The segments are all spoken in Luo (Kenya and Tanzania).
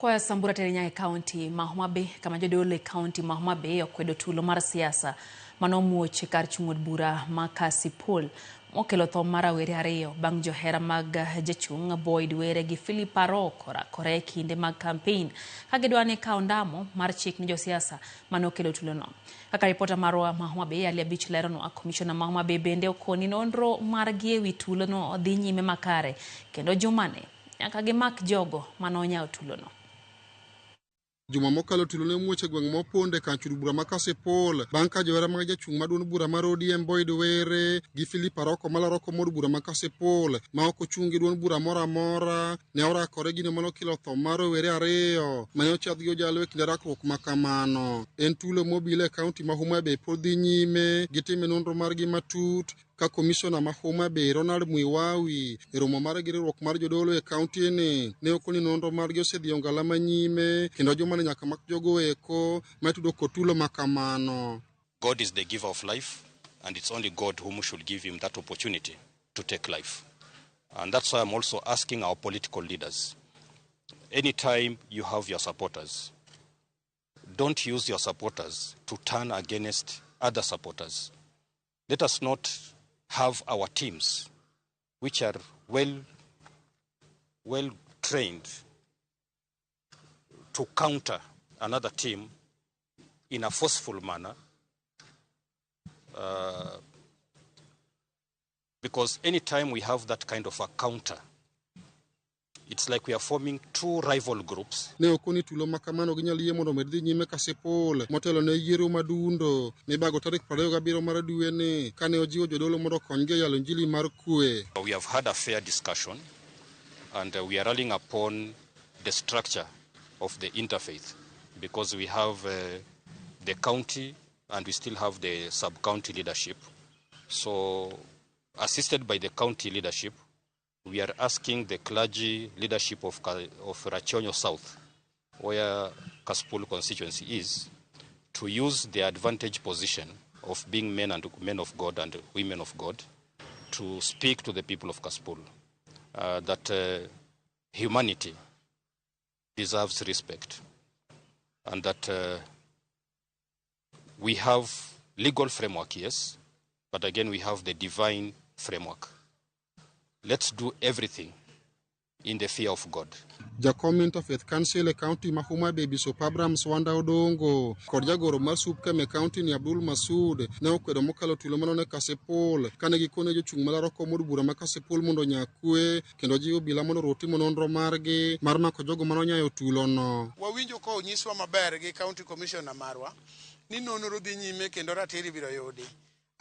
Koa Samburu teri nyaka e kaunti ma Homa Bay kama jodolo e kaunti ma Homa Bay okwedo tulo mar siasa manomuoch e kar chung' od bura ma Kasipul mokelo tho mar rawere ariyo bang' johera mag jachung' Boyd Were gi Philip Aroko rakore e kinde mag kampein ka gidwa ni kawo ndamo mar chik ne josiasa manokelo tulono. Kaka ripota marwa ma Homa Bay Ali Abich leronwa, komishona ma Homa Bay bende okoni nonro margi e wi tulono dhi nyime makare kendo jumani nyaka gimak jogo mane onyawo tulono. Juma mokalo tulo ne omuoch e gweng' ma Oponde kar chud bura ma Kasipul bang' ka johera mag jachung' ma duond bura mar ODM Boyd Were gi Philip Aroko malaro kom od bura ma Kasipul ma ok ochung' gi duond bura moro amora ne orakore gino mane okelo tho mar rowere ariyo mane ochadh gi ojalo e kinde rakruok ma kamano. En tulo mobile e kaunti ma Homa Bay pod dhi nyime gi time nonro margi matut ka komishona ma Homa Bay Ronald Mwiwawi e romo mare gi riwruok mar jodolo e kaunti ni ne okoni nonro margi osedhi ongala manyime kendo jumani nyaka mak jogo eko ma itudo kod tulo ma kamano. God is the giver of life, and it's only God whom should give him that opportunity to take life. And that's why I'm also asking our political leaders, anytime you have your supporters, don't use your supporters to turn against other supporters. Let us not have our teams, which are well trained to counter another team in a forceful manner. Because anytime we have that kind of a counter, it's like we are forming two rival groups. Ne okoni tulo ma kamano ginyal yie mondo omed dhi nyime Kasipul motelo ne yiero madundo mibago tarik 27 mar dwe ni kane ojiwo jodolo mondo okonygi e yalo injili mar kwe. We have had a fair discussion and we are rallying upon the structure of the interfaith because we have the county and we still have the sub-county leadership. So, assisted by the county leadership, we are asking the clergy leadership of Rachuonyo South, where Kasipul constituency is, to use their advantage position of being men and men of God and women of God to speak to the people of Kasipul that humanity deserves respect and that we have legal framework, yes, but again we have the divine framework. Let's do everything in the fear of God. Jakom Interfaith Council e kaunti ma Homa Bay Bishop Abraham Swanda Odongo kod jagoro mar Supkem e kaunti ni Abdul Masud ne okwedo mokalo tulo manone Kasipul kane gikone jochung' malaro kom od bura ma Kasipul mondo onya kwe kendo jiwo obila mondo oruw timo nonro margi mar mako jogo manonyayo tulono. Wawinjo ka onyiswa maber gi county commissioner marwa ni nonro dhi nyime kendo ratiro ibiro yudi.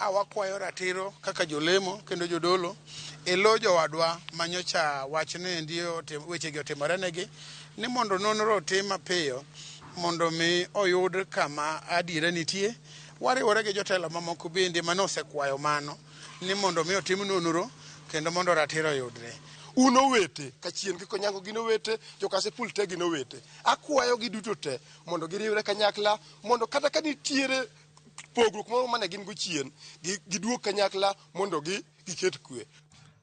A wakwayo ratiro kaka jolemo kendo jodolo e lo jowadwa manyocha wachni endi wechegi otimorenegi ni mondo nonro otim mapiyo mondo mi oyud kama adiera nitie. Wariwore gi jotelo mamoko bende mane osekwayo mano ni mondo mi otim nonro kendo mondo ratiro oyudre. Un owete, kachien gi Konyango gin owete, jo Kasipul te gin owete. Akwayo gi duto te mondo giriwre kanyakla mondo kata ka nitiere pogruok moro mane gin go chien, giduog kanyakla mondo giket kwe.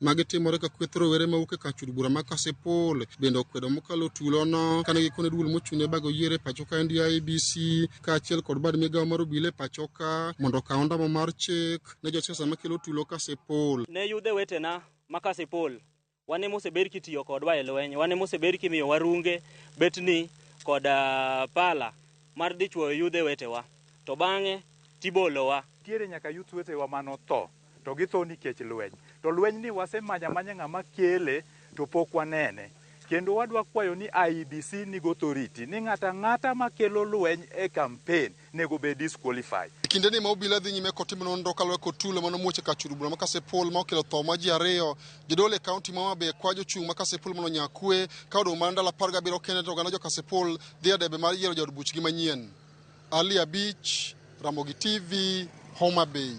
Magi timore ka kweth rowere mawuok e kar chud bura ma Kasipul bende okwedo mokalo tulono kane gikone duol mochung' ne bago yiero e pacho ka endi IEBC kaachiel kod bad migawo mar obila e pacho ka mondo okaw ondamo mar chik ne josiasa makelo tulo Kasipul. Ne yudhe wetena ma Kasipul, wan ema osebed kitiyo kodwa e lweny, wan ema osebed kimiyowa runge, betni kod pala mar dhi chuoyo yudhe wetewa, to bang'e tibolowa. Nitiere nyaka youth wetewa manotho to githo nikech lweny. To lweny ni wasemanyo amanya ng'ama kele to pok wanene. Kendo wadwa kwayo ni IEBC nigo authority ni ng'ata ang'ata makelo lweny e campaign nego bed disqualified. E kindeni ma obila dhi nyime kod timo nonro kaluwore kod tulo mane omuoch e kar chud bura ma Kasipul ma okelo tho mar ji ariyo, jodolo e kaunti ma Homa Bay kwayo jochung' ma Kasipul mondo onya kwe ka odong' mana ndalo 17 kende to oganda jo Kasipul dhi e debe mar yiero jaod buchgi manyien. Ali Abich, Ramogi TV, Homa Bay.